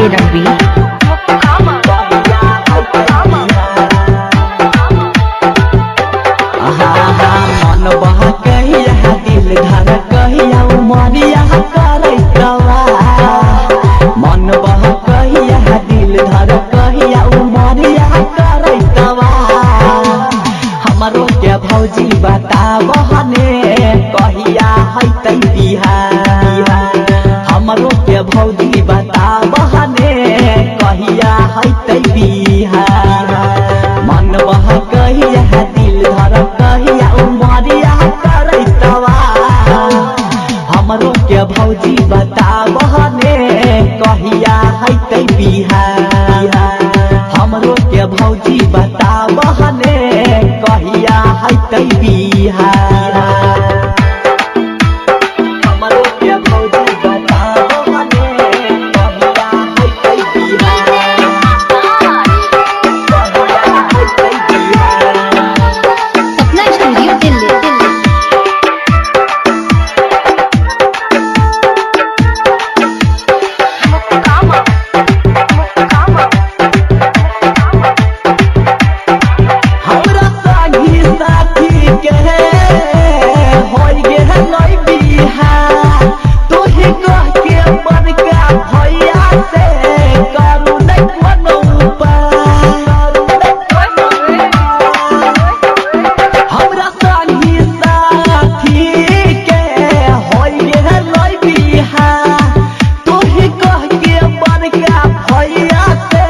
Ranveer. कहिया हैतै बिहा। मन बहकैया दिल धड़कैया उमरिया करैतवा। मन बहकैया दिल धड़कैया उमरिया करैतवा। हमरो के भौजी बताबहने कहिया हैतै बिहा। हमरो के भौजी बताबहने कहिया हैतै बिहा। मन बहकैया दिल धड़कैया उमरिया करैतवा। हमरो के भौजी बताबहने कहिया हैतै बिहा। हमरो के भौजी बताबहने कहिया हैतै बिहा। हमरो के भौजी बताबहने कहिया हैतै बिहा। कहिया हैतै बिहा। सपना स्टूडियो दिल्ली। हमरा संगी साथी के होई गेलै बिहा। तोही कह के बड़का भैया से करू नै कोनो उपाय। हमरा संगी साथी के होई गेलै बिहा। तोही कह के बड़का भैया से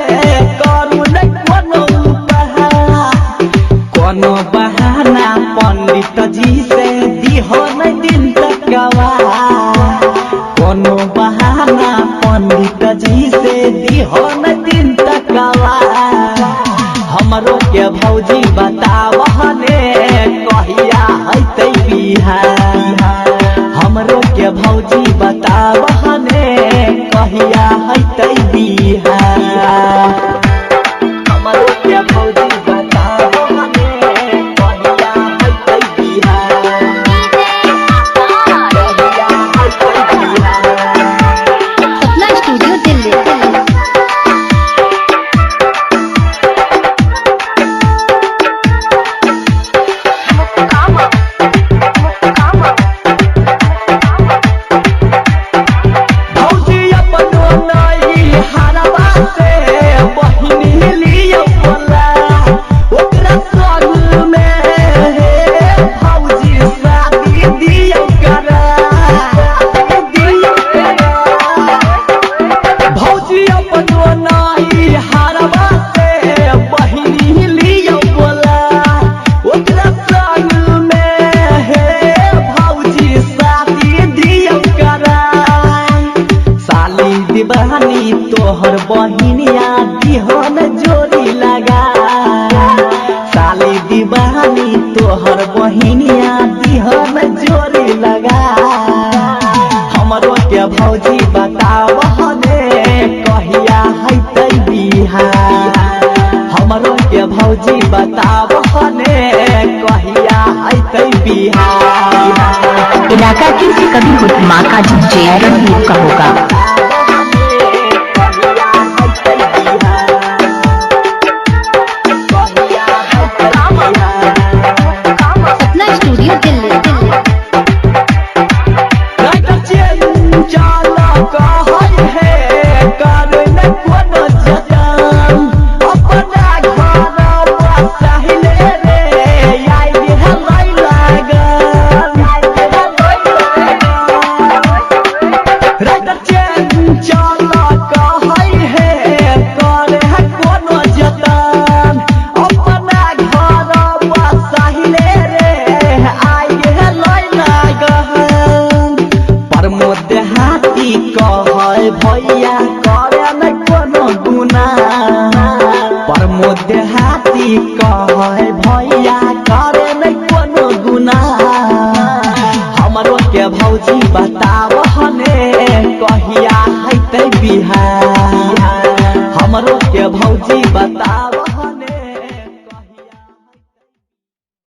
करू नै कोनो उपाय। कोनो बहाना पंडित जी से दिहो नै दिन तकवा। कोनो बहाना पंडित जी से दिहो नै दिन तकवा। हमरो के भौजी बताबहने कहिया हैतै बिहा। हमरो के भौजी बताबहने कहिया हैतै बिहा। हमरो के भौजी बताबहने कहिया हैतै बिहा। कहिया हैतै बिहा। सपना स्टूडियो दिल्ली। भौजी अपनो नई हरवा से बहिनी लियो बोला। ओकरा संग में हे भौजी शादी दियो करा। दियो करा। भौजी अपनो नई हरवा से बहिनी लियो बोला। ओकरा संग में हे भौजी शादी दियो करा। साली दीवानी तोहर बहिनिया दिहन जोड़ी लगा। साली दीवानी तोहर बहिनिया दिहन जोड़ी लगा। हमरो के भौजी बताबहने कहिया हैतै बिहा। हमरो के भौजी बताबहने कहिया हैतै बिहा। इलाका किसी कभी माँ का जे रणवीर का होगा। सपना स्टूडियो दिल्ली। देहाती कहै भैया करे नै कोनो गुना। प्रमोद देहाती कहै भैया करे नै कोनो गुना। हमरो के भौजी बताबहने कहिया हैतै बिहा। हमरो के भौजी बताब